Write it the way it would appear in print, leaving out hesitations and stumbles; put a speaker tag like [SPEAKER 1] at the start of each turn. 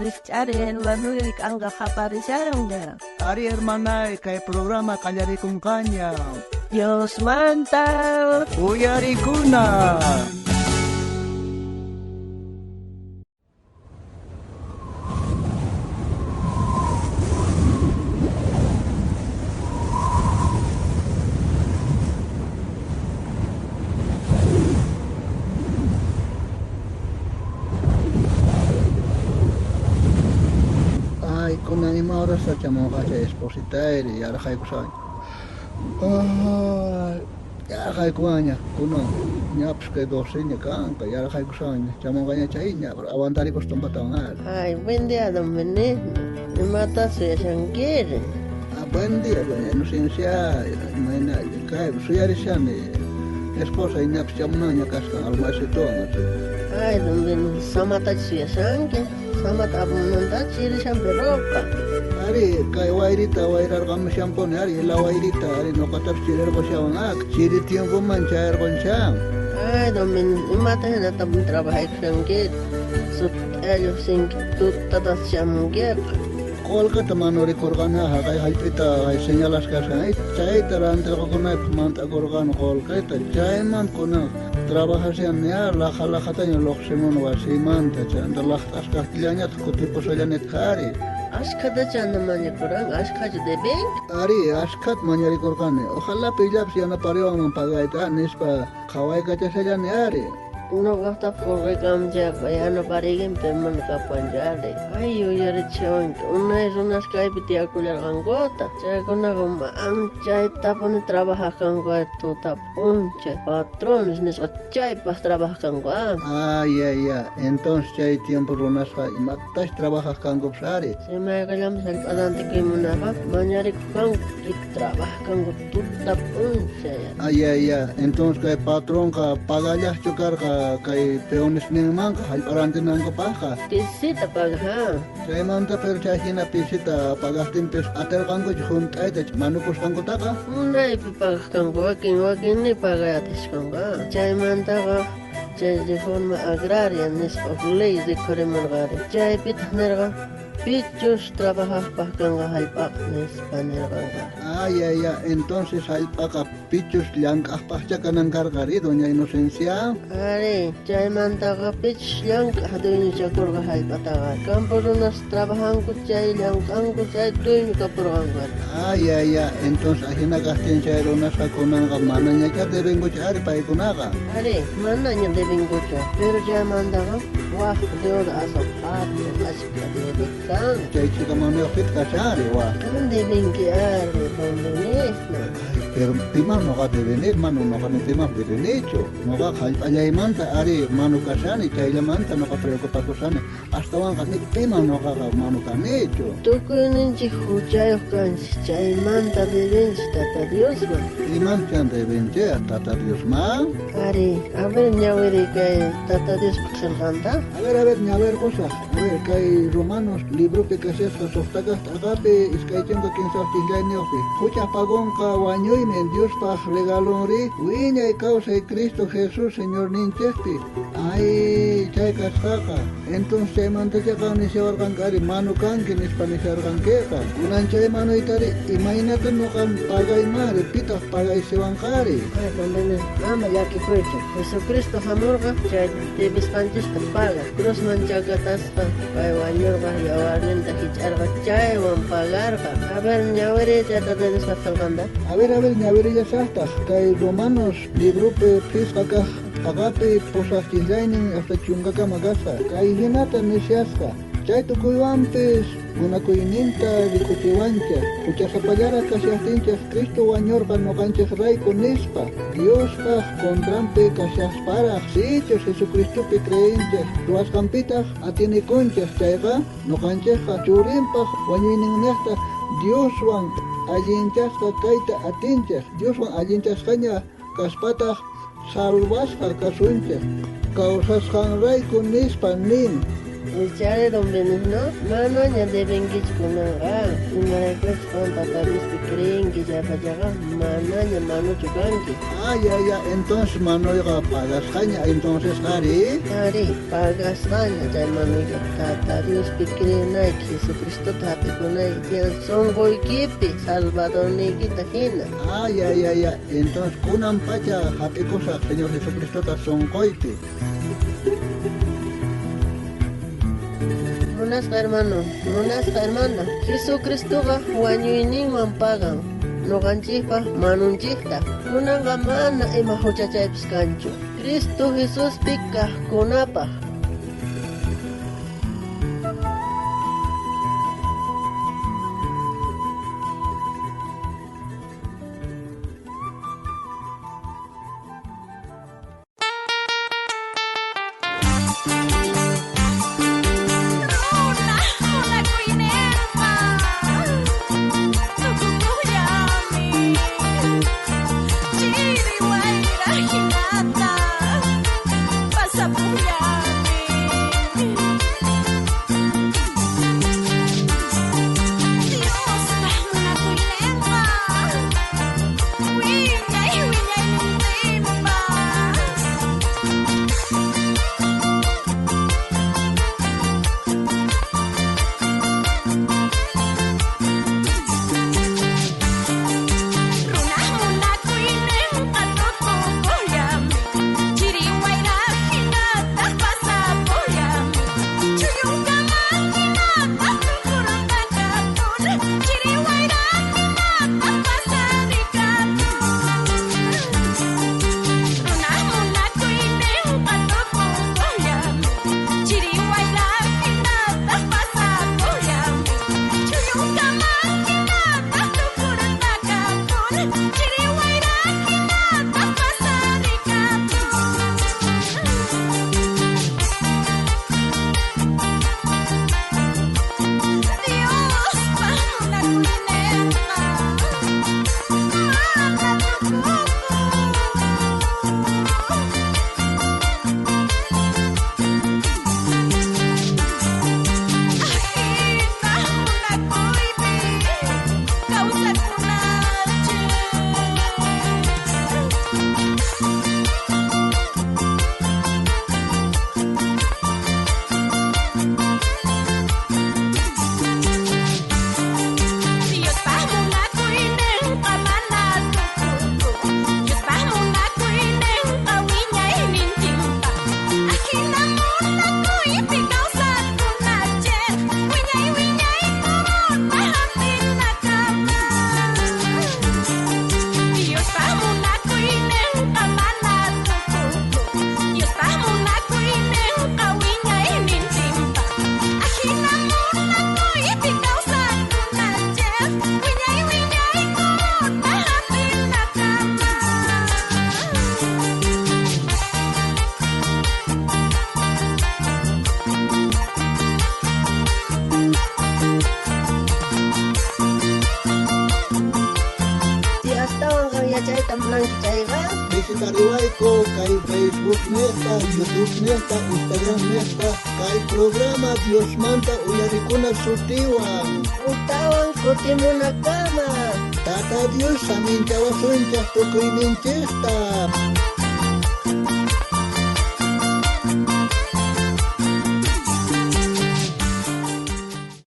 [SPEAKER 1] Rikch'ari hermanoy k'anqa qaparisharanña.
[SPEAKER 2] Ari hermanay, kay programa qallarikunqaña.
[SPEAKER 1] Diosmanta
[SPEAKER 2] Uyarikuna. Ay, kunan ima horasta chamunqa chay espositayri yarqaykushawan. Ay, yarqaykuwanña kunan ñapis kay 12ña kanqa yarqaykushawanña chamunqaña chayña pero aguantarikus tumpatawan ari.
[SPEAKER 3] Ay, buen día, don Benigno. Imata suyashankiri.
[SPEAKER 2] Ah, buen día, doña Inocencia, imayna kay suyarishani esposa ñapis chamunanña kasqan almacetowan.
[SPEAKER 3] Ay, don Benigno, samatachu suyashanki. Samata apamunantachu chirishan peroqa.
[SPEAKER 2] Ari, kay wayrita wayrarqamushanpuni, ari, la wayrita, ari, noqatapis chirirqushawan, ah, chiri tiempoman chayarquncha.
[SPEAKER 3] Ay, don Benigno, imata hinatapuni trabajaykushankiri. Sut'a lluqsinki tutatas shamunkiqa.
[SPEAKER 2] Qolqeta manurikurqani haqay hallp'ita señalasqa kasqan, chayta rantirqakunaypaq mant'akurqani qolqeta, chayman kunan trabajashani ya laja lajataña lluqsimuni wasimanta, chayanta laqt'asqaqtillañataq kutipushallanitaq ari.
[SPEAKER 3] Ashkhatachu anda mañakuranki, ashkhachu debenki.
[SPEAKER 2] Ari, ashkhata mañarikurqani, ojalá pillapis yanapariwanman pagayta nispa qhawaykachashallani ari.
[SPEAKER 3] Noqaqtapas qolqeykaman chayqa yanapariykin pero mana kapuwanchu ari. Ay, yuyarichiwanki, unay runas kaypi tiyakullarqankuta. Chaykunaqa anchaytapuni trabajaq kanku tuta p'unchay, patrones nisqa chaypaq trabajaq kanku.
[SPEAKER 2] Ay, ay, ay, entonces chay tiempo runasqa imatash trabajaq kankupis ari.
[SPEAKER 3] Si mayqillanpis hallp'a rantikuy munaqqa mañarikuq kanku y trabajaq kanku tuta p'unchay.
[SPEAKER 2] Ay, ay, ay, entonces kay patronqa pagallaqchu karqa kay peonesninmanqa hallp'a rantinankupaqqa.
[SPEAKER 3] Pisita pagaq.
[SPEAKER 2] Chaymanta pero chay hina pisita pagaqtinpis atirqankuchu hunt'ayta manukusqankutaqa.
[SPEAKER 3] Unaypi pagaq kanku, wakin wakinni pagay atisqanku. Chaymantaqa chay reforma agraria nisqa huk ley rikhurimurqari. Chaypitaq nirqa pichus trabajaqpaq kanqa hallp'aqa nispa nirqanqa.
[SPEAKER 2] Ay, ay, ay, entonces hallp'aqa pichus llank'aqpaqcha kanan karqa ri, doña Inocencia.
[SPEAKER 3] Ari, chaymantaqa pichus llank'aq dueñochakurqa hallp'ataqa. Campo runas trabajanku chay llank'anku chay dueño kapurqanku.
[SPEAKER 2] Ay, ay, ay, entonces ajina kaqtin chay runasqa kunanqa manañacha debenkuchu ari paykunaqa.
[SPEAKER 3] Ari, manaña debenkuchu, pero chaymantaqa waj deuda aswan hatun ashka deuda kan.
[SPEAKER 2] Chay chika manuyuqpita kashan ari, waj.
[SPEAKER 3] Kan debenki ari, don Benigno.
[SPEAKER 2] Ay, pero piman noqa debeni, manu noqa ni piman debenichu. Noqaqa hallp'allaymanta ari manu kashani, chayllamanta noqa preocupakushani. Astawanqa ni piman noqaqa manu kanichu.
[SPEAKER 3] Tukuyninchik huchayuq kanchik, chaymanta debenchik Tata Diosman.
[SPEAKER 2] Imanchan debenchik Tata Diosman?
[SPEAKER 3] Ari, a ver ñawiri kay Tata Diospaq qillqanta.
[SPEAKER 2] A ver, ñawirqusaq. A ver, kay Romanos libropi kashasqa suqta kaq t'aqapi 23 chillayniyuqpi. Huchaq pagunqa wañuymi Diospaq regalunri wiñay kawsay Cristo Jesús Señorninchikpi. Ay, chay kasqaqa. Entonces chaymantacha qan nishawarqanki ari manu kanki nispa nisharqankiqa. Kunan chay manuytari imaynata nuqam pagaymari, pitaq pagaysiwanqari.
[SPEAKER 3] Ay, don Benigno, ama llakikuychu. Jesucristo hamurqa chay debisqanchista pagaq. Cruzman chakatasqa pay wañurqa yawarninta hich'arqa chaywan pagarqa. A ver, ñawiri chay Tata Diospaq qillqanta.
[SPEAKER 2] A ver, ñawirillasaqtaq. Kay Romanos libropi phisqa kaq t'aqapi pusaq chillaynin hasta chunkakama kasqa. Kay hinata nishasqa. Chay tukuywanpis munakuyninta rikuchiwanchik. Huchasapallaraq kashaqtinchik Cristo wañurqa noqanchik rayku nispa. Diospaq contranpi kashasparaq sichus Jesucristopi creenchik ruwasqanpitaq atinikunchik chayqa noqanchikqa churinpaq wañuyninniqta Dioswan allinchasqa kayta atinchik. Dioswan allinchasqaña kaspataq salvasqa kasunchik. Kawsasqanrayku nispa nin.
[SPEAKER 3] Ichari don Benigno, manaña debenkichu kunanqa. Imaraykuchus qan Tata Diospi creenki chaypachaqa manaña manuchu kanki.
[SPEAKER 2] Ah, ya, ya, entonces manuyqa pagasqaña, entonces ari.
[SPEAKER 3] Ari, pagasqaña chay manuyqa. Tata Diospi creenayki, Jesucristota hap'ikunayki tiyan sonqoykipi Salvadorniykita hina.
[SPEAKER 2] Ah, ya, ya, ya, entonces kunan pacha hap'ikusaq Señor Jesucristota sonqoypi.
[SPEAKER 3] Munasqa hermano, munasqa hermana, Jesucristoqa wañuyninwan pagan noqanchikpaq manunchikta. Kunanqa mana ima huchachaypis kanchu. Cristo Jesuspi kaqkunapaq.
[SPEAKER 4] Runa munakuyninqa tukukuqllami, chiri wayra hinata pasapuqllami. Diospa munakuyninqa wiñay wiñaynintinpaq. Runa munakuyninqa tukukuqllami, chiri wayra hinata pasapuqllami, chuyunkama hinata tukurpakapun, chiri wayra hinata pasarikapun. Runa munakuyninqa tukukuqllami, chiri wayra hinata pasapuqllami, chuyunkama hinata tukurpakapun, chiri wayra hinata pasarikapun. Diospa munakuyninqa mana tukukuq. Ajina munakuypi kawsakunachik. Diospa munakuyninqa mana tukukuq, Diospa munakuyninqa wiñaynintinpaq. Ajina munakuypi kawsakunachik, wiñay wiñay corona hap'inakama. Diospa munakuyninqa mana tukukuq, Diospa munakuyninqa wiñaynintinpaq. Ajina munakuypi kawsakunachik, wiñay wiñay corona hap'inakama.
[SPEAKER 3] Si astawan qan yachayta munanki chayqa,
[SPEAKER 2] Visitariwayku kay Facebook nesta, YouTube nesta, Instagram nesta, kay programa Diosmanta uyarikuna sutiwan.
[SPEAKER 3] Utawan kutimunakama.
[SPEAKER 2] Tata Dios saminchawasunchaj tukuyninchikta.